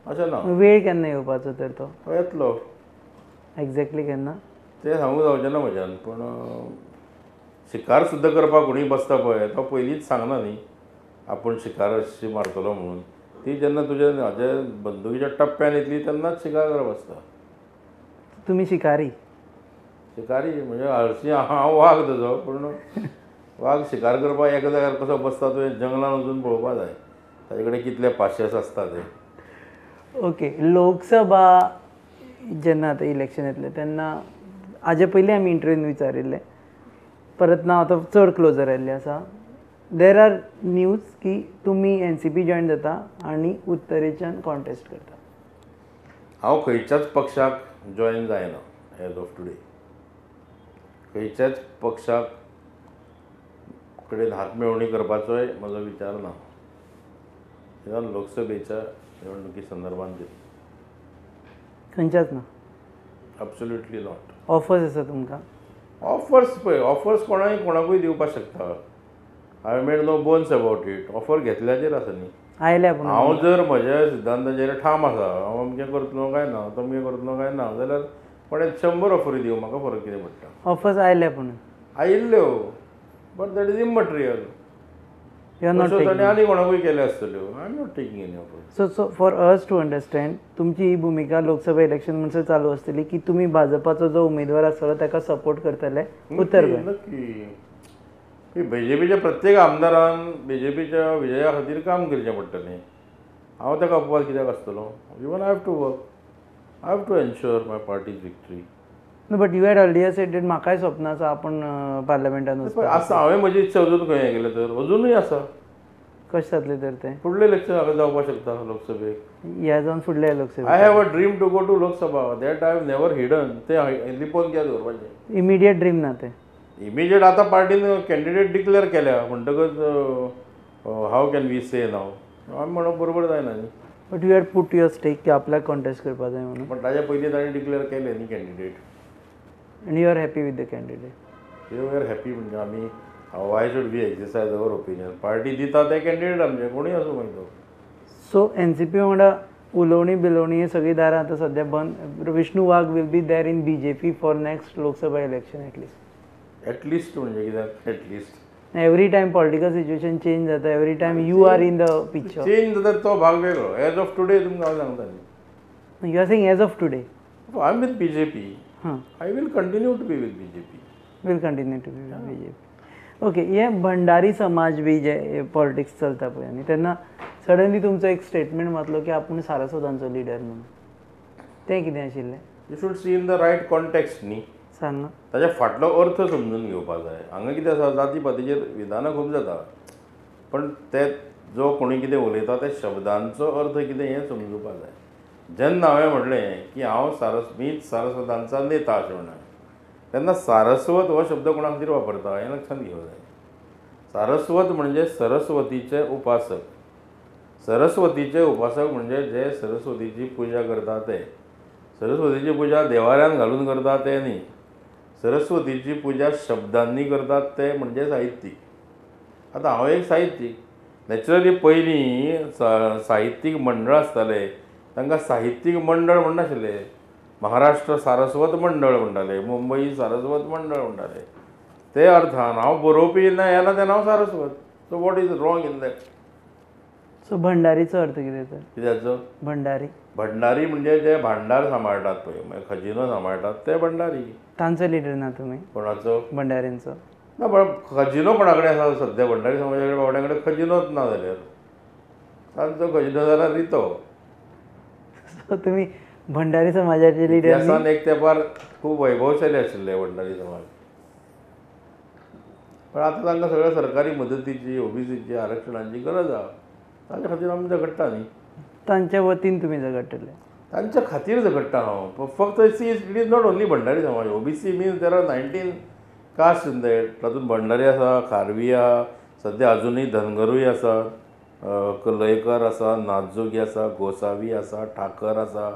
अशें ना. वेळ केन्ना येवपाचो तर तो? येतलो. एक्झॅक्टली केन्ना तें सांगूंक जावचें ना म्हज्यान, पूण शिकार सुद्दां करपाक कोणूय बसता पळय तो पयलींच सांगना न्ही आपूण शिकार अशी मारतलो म्हणून. ती जेन्ना तुज्या हाज्या बंदुकीच्या टप्प्यान येतली तेन्नाच शिकार करप आसता. तुमी शिकारी? शिकारी म्हणजे हरशीं हांव वाग तसो, पूण वाग शिकार करपाक एका जाग्यार कसो बसता तुवें जंगलान वचून पळोवपा जाय, ताजे कडेन कितले पाशेस आसता ते. ओके, लोकसभा जेन्ना आतां इलेक्शन येतलें तेन्ना हाजे पयलीं आमी इंटरव्यून विचारिल्लें, परत ना आतां चड क्लोजर आयिल्लें आसा. There are news की तुमी एनसीपी जॉयन जाता आनी उत्तरेच्यान कॉन्टेस्ट करता. हांव खंयच्याच पक्षाक जॉयन जायना एज ऑफ टुडे. खंयच्याच पक्षाक कडेन हात मेळोवणी करपाचोय म्हजो विचार ना, इवन लोकसभेच्या निवडणुकी संदर्भात तरी खंयच्याच ना. Absolutely not. Offers आसा तुमकां? ऑफर्स पळय, ऑफर्स कोणाय कोणाकूय दिवपाक शकता. I made no bones about it. Offer घेतल्याचेर आसा न्ही. आयल्या पूण हांव जर म्हज्या सिद्धांताचेर ठाम आसा, हांव अमकें करतलो काय ना, तमकें करतलो काय ना, जाल्यार कोणें 100 ऑफरी दिवं, म्हाका फरक कितें पडटा. ऑफर्स आयल्या पूण? आयिल्ल्यो, बट that is immaterial. ताणें आनी कोणाकूय केल्या आसतल्यो. I am not taking any offer. So so for us to understand, तुमची ही भुमिका लोकसभा इलेक्शन म्हणसर चालू आसतली की तुमी भाजपाचो जो उमेदवार आसतलो ताका सपोर्ट करतले उत्तर गोंय? नक्की. बीजेपीच्या प्रत्येक आमदारान बीजेपीच्या विजया खातीर काम करचें पडटलें. हांव ताका अपवाद कित्याक आसतलो? Even I have to work, I have to ensure my party's victory. No, but you had earlier said that म्हाकाय स्वप्न आसा आपूण पार्लमेंटान वचपाक. आसा, हांवें म्हजी इच्छा अजून खंय गेले तर अजुनूय आसा. कशें जातलें तर तें? फुडलें इलेक्शन हांगा जावपाक शकता लोकसभेक. ह्या जावन फुडल्या लोकसभेक. I have a dream to go to Lok Sabha that I have never hidden. तें लिपोवन कित्याक दवरपाचें? इमिडिएट ड्रीम ना तें? इमिडिएट आतां पार्टीन कॅन्डिडेट डिक्लेअर केल्या म्हणटकच how can we से नाव? आमी म्हणप बरोबर जायना न्ही. But you had put your stake की आपल्याक कॉन्टेस्ट करपाक जाय म्हणून. पण ताज्या पयलीं ताणें डिक्लेअर केलें न्ही candidate. And you are happy with the candidate? You are happy म्हणजे आमी why should we exercise our opinion? Party दिता ते कॅन्डिडेट आमचे, कोणूय आसूं मागीर तो. सो एनसीपी वांगडा उलोवणी बिलोवणी हे सगळीं दारां आतां सद्या बंद. Vishnu Wagh will be there in BJP for next Lok Sabha election at least. At least म्हणजे कित्याक at least? Every time political situation change जाता, every time you are in the picture. Change जाता तो भाग वेगळो. As of today तुमकां हांव सांगता न्ही. You are saying as of today? I am with BJP. I will continue to be with BJP. Will continue to be with BJP. Okay, हे भंडारी समाज बी जे पॉलिटिक्स चलता पळय न्ही, तेन्ना सडनली तुमचो एक स्टेटमेंट मातलो की आपूण सारस्वतांचो लिडर म्हणून, तें कितें आशिल्लें? You should see in the right context न्ही. सांग. ताच्या फाटलो अर्थ समजून घेवपाक जाय. हांगा कितें आसा, जाती पातीचेर विधानां खूब जाता, पण ते जो कोणी कितें उलयता त्या शब्दांचो अर्थ कितें हें समजुपाक जाय. जेन्ना हांवें म्हणलें की हांव मीच सारस्वतांचा नेता अशें म्हणलें, तेन्ना सारस्वत हो शब्द कोणा खातीर वापरता हें लक्षांत घेवंक जाय. सारस्वत म्हणजे सरस्वतीचे उपासक. सरस्वतीचे उपासक म्हणजे जे सरस्वतीची पुजा करता ते. सरस्वतीची पुजा देवाऱ्यान घालून करता ते न्ही. सरस्वतीची पुजा शब्दांनी करतात ते म्हणजे साहित्यीक. आतां हांव एक साहित्यीक. नॅचरली पयलीं साहित्यीक मंडळ आसताले, तांकां साहित्यीक मंडळ म्हणनाशिल्ले, महाराष्ट्र सारस्वत मंडळ म्हणटाले, मुंबई सारस्वत मंडळ म्हणटाले. ते अर्थान हांव बरोवपी ना येना तेन्ना हांव Saraswat. So what is wrong in that? So भंडारीचो अर्थ कितें तर? कित्याचो? भंडारी. भंडारी म्हणजे जे भांडार सांबाळटात पळय, मागीर खजिनो सांबाळटात ते भंडारी. तांचो लिडर ना तुमी? कोणाचो? भंडाऱ्यांचो ना. पण खजिनो कोणा कडेन आसा सद्या? भंडारी समाजा कडेन बावड्यां कडेन खजिनोच ना जाल्यार तांचो खजिनो जाल्यार रितो. सो तुमी भंडारी समाजाचे लिडर? इतिहासान एक तेंपार खूब वैभवशाली आशिल्ले भंडारी समाज, पण आतां तांकां सगळ्या सरकारी मदतीची, ओबीसीची, आरक्षणाची गरज आसा. तांच्या खातीर आमी झगडटा न्ही. तांच्या वतीन तुमी झगडटले? तांच्या खातीर झगडटा हांव. फक्त see it is not only Bhandari समाज. OBC means there are 19 caste in that. तातूंत भंडारी आसा, खारवी आसा, सद्या अजुनूय धनगरूय आसा, कलयकर आसा, नाथजोगी आसा, गोसावी आसा, ठाकर आसा,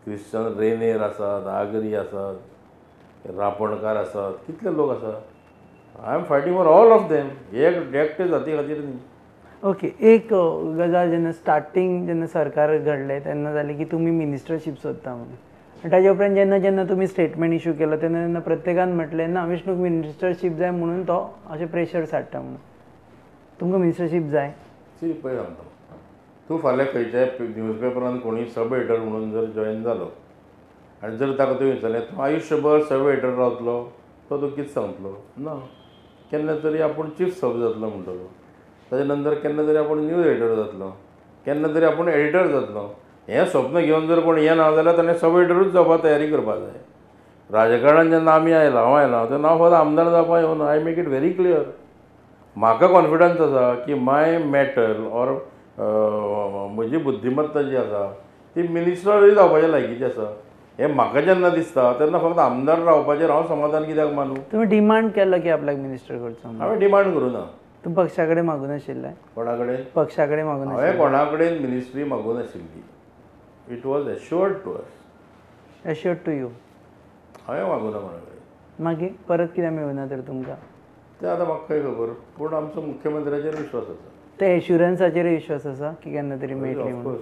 क्रिश्चन रेनेर आसा, नागरी आसा, रापणकार आसात, कितले लोक आसा. I am fighting for all of them. एक एकटे जाती खातीर न्ही. ओके, एक गजाल जेन्ना स्टार्टींग जेन्ना सरकार घडलें तेन्ना जालें की तुमी मिनिस्टरशीप सोदता म्हणून, आनी ताजे उपरांत जेन्ना जेन्ना तुमी स्टेटमेंट इशू केलो तेन्ना तेन्ना प्रत्येकान म्हटलें ना विष्णूक मिनिस्टरशीप जाय म्हणून तो अशें प्रेशर साडटा म्हणून. तुमकां मिनिस्टरशीप जाय? सी, पळय सांगता, तूं फाल्यां खंयच्याय न्यूजपेपरान कोणूय सब एडिटर म्हणून जर जॉयन जालो आनी जर ताका तुवें विचारलें तूं आयुश्यभर सब एडिटर रावतलो, तो तुका कितें सांगतलो? ना, केन्ना तरी आपूण चीफ सब जातलो म्हणटलो, ताजे नंतर केन्ना तरी आपूण न्यूज एडिटर जातलो, केन्ना तरी आपूण एडिटर जातलो. हें स्वप्न घेवन जर कोण येना जाल्यार ताणें सब एडिटरूच जावपाक तयारी करपाक जाय. राजकारणान जेन्ना आमी आयला, हांव आयला तेन्ना हांव फक्त आमदार जावपाक येवना. I make it very clear. म्हाका कॉन्फिडन्स आसा की माय मॅटल ऑर म्हजी बुद्धिमत्ता जी आसा ती मिनिस्टरूय जावपाच्या लायकीची आसा. हें म्हाका जेन्ना दिसता तेन्ना फक्त आमदार रावपाचेर हांव समाधान कित्याक मानूं? तुमी डिमांड केलो की आपल्याक मिनिस्टर करचो? हांवें डिमांड करूं ना. तूं पक्षा कडेन मागूं नाशिल्लें? कोणा कडेन? पक्षा कडेन मागूं नाशिल्लें. हांवें कोणा कडेन मिनिस्ट्री मागूं नाशिल्ली. It was assured to us. Assured to you? हांवें मागूं ना कोणा कडेन. मागीर परत कित्याक मेळूना तर तुमकां? तें आतां म्हाका खंय खबर, पूण आमचो मुख्यमंत्र्याचेर विश्वास आसा. ते एश्युरन्साचेर विश्वास आसा की केन्ना तरी मेळटली म्हणून?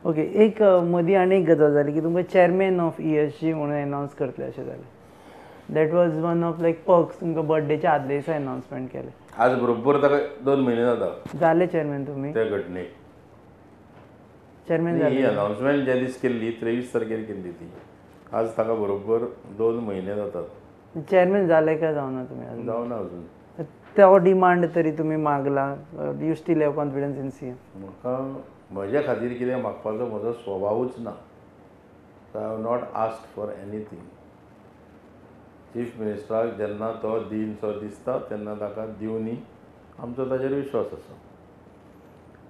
ओके, एक मदीं आनी एक गजाल जाली की तुमकां चॅरमॅन ऑफ ESG म्हणून एनावन्स करतले अशें जालें. That was one of like perks. तुमकां बर्थडेच्या आदल्या दिसा एनावन्समेंट केलें. आज बरोबर ताका 2 म्हयने जाता. जाले चॅरमॅन तुमी त्या घटनेक? चॅरमॅन जाले. ही अनावन्समेंट ज्या दीस केल्ली 23 तारखेर केल्ली ती, आज ताका बरोबर 2 म्हयने जातात. चॅरमॅन जाले काय जावना तुमी अजून? जावना अजून. तो डिमांड तरी तुमी मागला? You still have confidence in CM? म्हाका म्हज्या खातीर कितें मागपाचो म्हजो स्वभावूच ना. I have not asked for anything. Chief मिनिस्टराक जेन्ना तो दिनसो दिसता तेन्ना ताका दिवनी, आमचो ताजेर विश्वास आसा.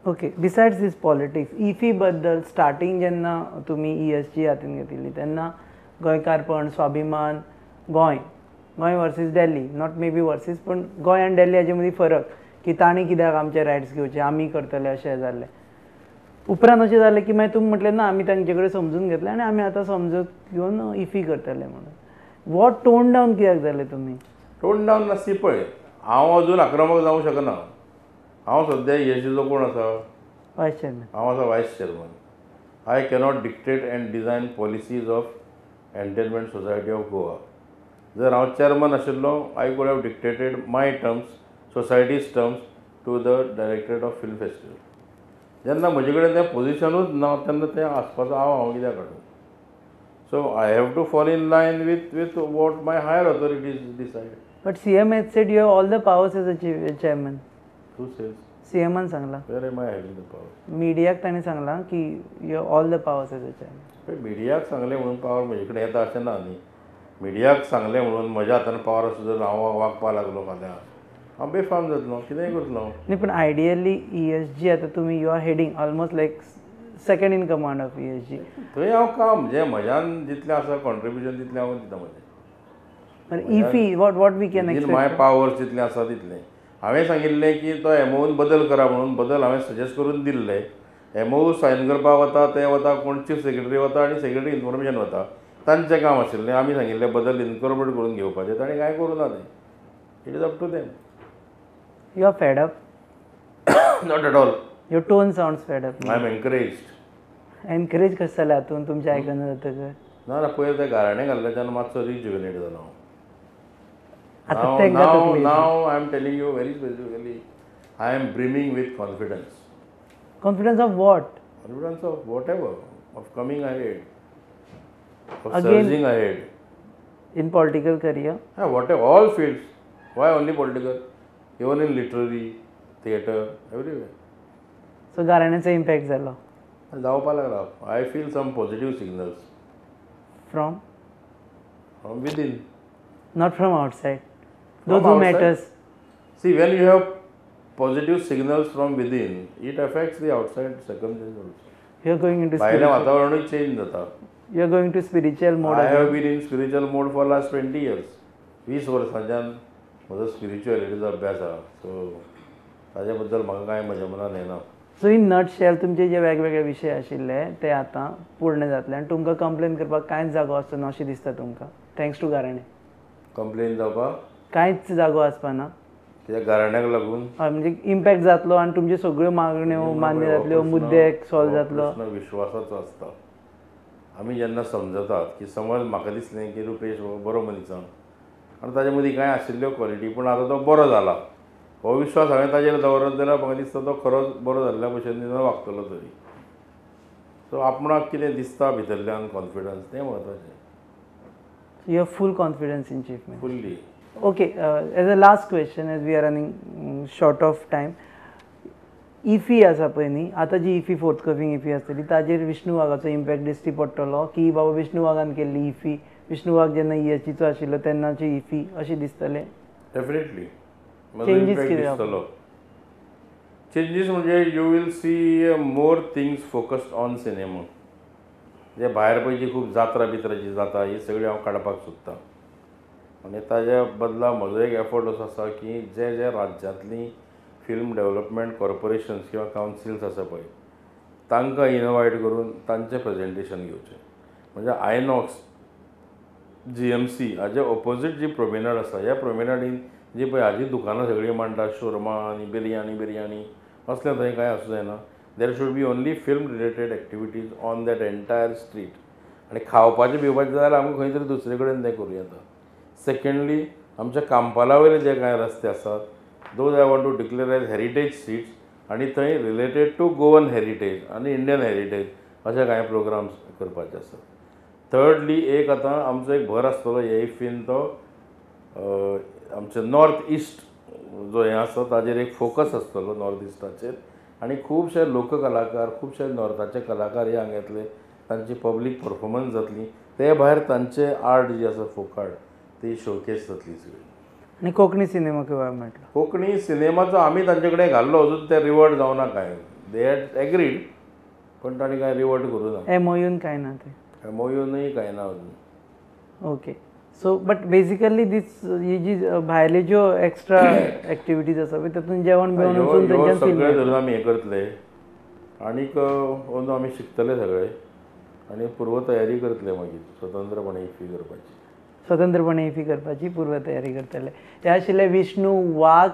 ओके, बिसायड्स दीस पॉलिटिक्स, इफी बद्दल स्टार्टींग जेन्ना तुमी ESG हातीन घेतिल्ली तेन्ना गोंयकारपण, स्वाभिमान, Goa, Goa versus Delhi, not maybe versus, पूण गोंय आनी दिल्ली हाजे मदीं फरक की तांणी कित्याक आमचे रायट्स घेवचे, आमी करतले अशें जाल्लें. उपरांत अशें जालें की मागीर तुमी म्हटलें ना आमी तांचे कडेन समजून घेतलें आनी आमी आतां समजून घेवन इफी करतले म्हणून. वॉट टोन डावन कित्याक जालें तुमी? टोन डावन नासली पळय, हांव अजून आक्रमक जावंक शकना. हांव सद्या ESGचो कोण आसा? Vice chairman. हांव आसा vice chairman. I cannot dictate and design policies of Entertainment Society of Goa. जर हांव चेअरमन आशिल्लो I could have dictated my terms, society's terms to the directorate of film festival. जेन्ना म्हजे कडेन तें पोजिशनूच ना तेन्ना तें आसपाचो हांव कित्याक काडूं? So I have to fall in line with what my higher authorities decide. But CM has said you have all the powers as a chairman. Who says? CM an सांगला. Where am I having the power? मिडियाक ताणें सांगलां की you have all the powers as a chairman. मिडियाक सांगलें म्हणून power म्हजे कडेन येता अशें ना न्ही. मिडियाक सांगलें म्हणून म्हज्या हातान पावर आसा जर हांव वागपाक लागलो फाल्यां हांव बेफाम जातलो, कितेंय करतलो. न्ही, पूण आयडियली ESG आतां तुमी you are heading almost like second in command of ESG. थंय हांव काम जें म्हज्यान जितलें आसा कॉन्ट्रिब्युशन तितलें हांव दिता म्हजें. IFFI what we can expect? My powers जितलें आसा तितलें. हांवें सांगिल्लें की तो MOU बदल करा म्हणून, बदल हांवें सजेस्ट करून दिल्ले. MOU sign करपाक वता ते वता कोण चीफ सेक्रेटरी वता आनी सेक्रेटरी इन्फॉर्मेशन वता, तांचें काम आशिल्लें. आमी सांगिल्लें बदल इनकॉर्पोरेट करून घेवपाचें, ताणें कांय करूं ना तें. It is up to them. You are fed up? Not at all. Your tone sounds fed up. I am encouraged. Encourage कशें जालें हातून तुमचें आयकना जातकच? ना ना, पयर तें गाराणें घाल्ल्याच्यान मातसो रिजुविनेट जालो हांव. Now I am telling you very specifically, I am brimming with confidence. Confidence of what? Confidence of whatever, of coming ahead, of surging ahead. In political career? Yeah, whatever, all fields. Why only political? Even in literary, theatre, everywhere. So गाराण्याचो impact जालो? जावपा लागला. I feel some positive signals. From? From within. Not from outside. Those who matters. See, when you have positive signals from within, it affects the outside circumstances also. You are going into भायलें वातावरणूय change जाता. You are going to spiritual mode. I have been in spiritual mode for last 20 years. 20 वर्सांच्यान म्हजो स्पिरिच्युअलिटीचो अभ्यास आसा. So ताजे बद्दल म्हाका कांय म्हज्या मनान येना. सो इन नटशेल तुमचे जे वेगवेगळे विशय आशिल्ले ते आतां पूर्ण जातले आनी तुमकां कंप्लेन करपाक कांयच जागो आसचो ना अशें दिसता तुमकां? Thanks to गाराणें. कंप्लेन जावपाक कांयच जागो आसपा ना? कित्याक गाराण्याक लागून हय, म्हणजे इम्पॅक्ट जातलो आनी तुमच्यो सगळ्यो मागण्यो मान्य जातल्यो, मुद्दे सॉल्व जातलो. प्रश्न विश्वासाचो आसता. आमी जेन्ना समजतात की समज म्हाका दिसलें की रुपेश हो बरो मनीस आनी ताजे मदीं कांय आशिल्ल्यो क्वॉलिटी, पूण आतां तो बरो जाला, हो विश्वास हांवें ताजेर दवरत जाल्यार म्हाका दिसता तो खरोच बरो जाल्ल्या भशेन वागतलो तरी. सो आपणाक कितें दिसता भितरल्यान कॉन्फिडन्स, तें म्हत्वाचें. You have full confidence in chief minister? Fully. Okay, as a last question, as we are running short of time, IFFI आसा पळय न्ही, आतां जी इफी फोर्थकमींग इफी आसतली ताजेर विष्णू वागाचो इम्पॅक्ट दिश्टी पडटलो की बाबा विष्णू वागान केल्ली इफी, विष्णू वाग जेन्ना EHचो आशिल्लो तेन्नाची इफी अशें दिसतलें? डेफिनेटली चेंजीस कितें दिसतलो. चेंजीस म्हणजे you will see more things focused on cinema. जे भायर पळय जी खूब जात्रा बित्रा जी जाता ही सगळी हांव काडपाक सोदतां आनी ताज्या बदला म्हजो एक एफर्ट असो आसा की जे जे राज्यांतलीं फिल्म डेवलपमेंट कॉर्पोरेशन्स किंवा कावन्सिल्स आसा पळय तांकां इनवायट करून तांचें प्रेजेंटेशन घेवचें. म्हणजे आयनॉक्स, GMC हाजे ओपोजीट जी प्रोमिनाड आसा, ह्या प्रोमिनाडीन जी पळय हाजी दुकानां सगळीं मांडटा, शोरमा आनी बिरयानी बिरयानी असलें थंय कांय आसूं जायना. There should be only film related activities on that entire street. आनी खावपाचें पिवपाचें जाल्यार आमकां खंय तरी दुसरे कडेन तें करूं येता. सेकंडली, आमच्या कांपाला वयले जे कांय रस्ते आसात, those I want to declare as heritage streets आनी थंय रिलेटेड टू गोवन हेरिटेज आनी इंडियन हेरिटेज अशे कांय प्रोग्राम्स करपाचे आसात. थर्डली, एक आतां आमचो एक भर आसतलो हे इफीन, तो आमचे नॉर्थ इस्ट जो हें आसा ताजेर एक फोकस आसतलो नॉर्थ इस्टाचेर आनी खुबशे लोककलाकार, खुबशे नॉर्थाचे कलाकार हे हांगा येतले, तांची पब्लीक परफॉर्मन्स जातली, ते भायर तांचे आर्ट जी आसा फोक आर्ट ती शोकेस जातली सगळी. आनी कोंकणी सिनेमा केव्हा मेळटलो? कोंकणी सिनेमाचो आमी तांचे कडेन घाल्लो, अजून ते रिवर्ट जावना कांय. They had agreed, पण तांणी कांय रिवर्ट करूं ना. MOUन कांय ना ते? MOUनूय कांय ना अजून. Okay, so but basically this ही जी भायले ज्यो एक्स्ट्रा एक्टिविटीज आसा पळय तातूंत जेवण बिवण वचून तांच्यान सगळें धरून आमी हें करतले आनीक अंदू आमी शिकतले सगळे आनी पूर्व तयारी करतले मागीर स्वतंत्रपणे इफी करपाची. स्वतंत्रपणे इफी करपाची पूर्व तयारी करतले. हे आशिल्ले विष्णू वाघ.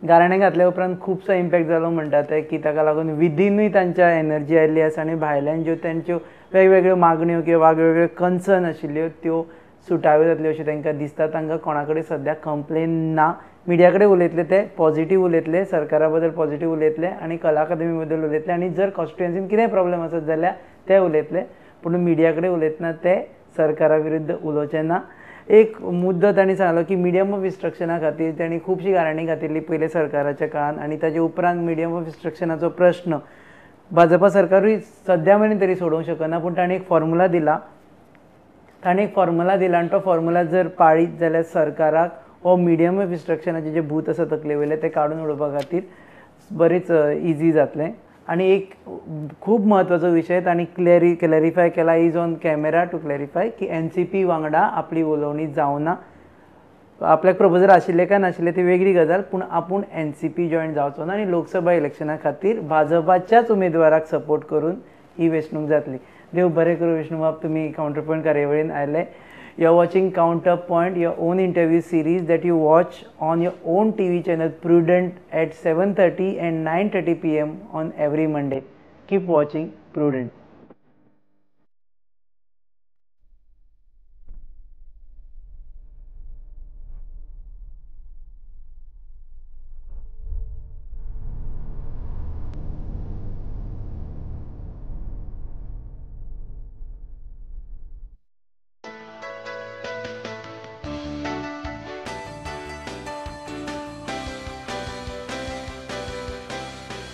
गाराणें घातल्या उपरांत खुबसो इम्पॅक्ट जालो म्हणटा ते की ताका लागून विदिनूय तांच्या एनर्जी आयिल्ली आसा आनी भायल्यान ज्यो तांच्यो वेगवेगळ्यो मागण्यो किंवा वेगवेगळ्यो कन्सर्न आशिल्ल्यो त्यो सुटाव्यो जातल्यो अशें तांकां दिसता. तांकां कोणा कडेन सद्याक कंप्लेन ना. मिडिया कडेन उलयतले ते पॉझिटीव उलयतले, सरकारा बद्दल पॉझिटीव उलयतले आनी कला अकादमी बद्दल उलयतले आनी जर कॉन्स्टिट्युएन्सीन कितेंय प्रॉब्लेम आसत जाल्यार ते उलयतले, पूण मिडिया कडेन उलयतना ते सरकारा विरुद्ध उलोवचे ना. एक मुद्दो तांणी सांगलो की मिडियम ऑफ इन्स्ट्रक्शना खातीर तांणी खुबशीं गाराणीं घातिल्लीं पयले सरकाराच्या काळान आनी ताजे उपरांत मिडियम ऑफ इन्स्ट्रक्शनाचो प्रश्न भाजपा सरकारूय सद्या मेरेन तरी सोडोवंक शकना, पूण तांणी एक फॉर्मुला दिला. ताणें एक फॉर्मुला दिला आनी तो फॉर्मुला जर पाळीत जाल्यार सरकाराक हो मिडियम ऑफ इन्स्ट्रक्शनाचें जें भूत आसा तकले वयलें तें काडून उडोवपा खातीर बरेंच इजी जातलें. आनी एक खूब म्हत्वाचो विशय तांणी क्लॅरिफाय केला, is on camera to clarify की NCP वांगडा आपली उलोवणी जावना. आपल्याक प्रपोजल आशिल्लें काय नाशिल्लें ती वेगळी गजाल, पूण आपूण NCP join जावचो ना आनी लोकसभा इलेक्शना खातीर भाजपाच्याच उमेदवाराक सपोर्ट करून ही वेंचणूक जातली. देव बरें करूं विष्णुबाब, तुमी कावंटर पॉयंट कार्यावळीन आयले. You are watching Counterpoint, your own interview series that you watch on your own TV channel Prudent at 7:30 and 9:30 PM on every Monday. Keep watching Prudent.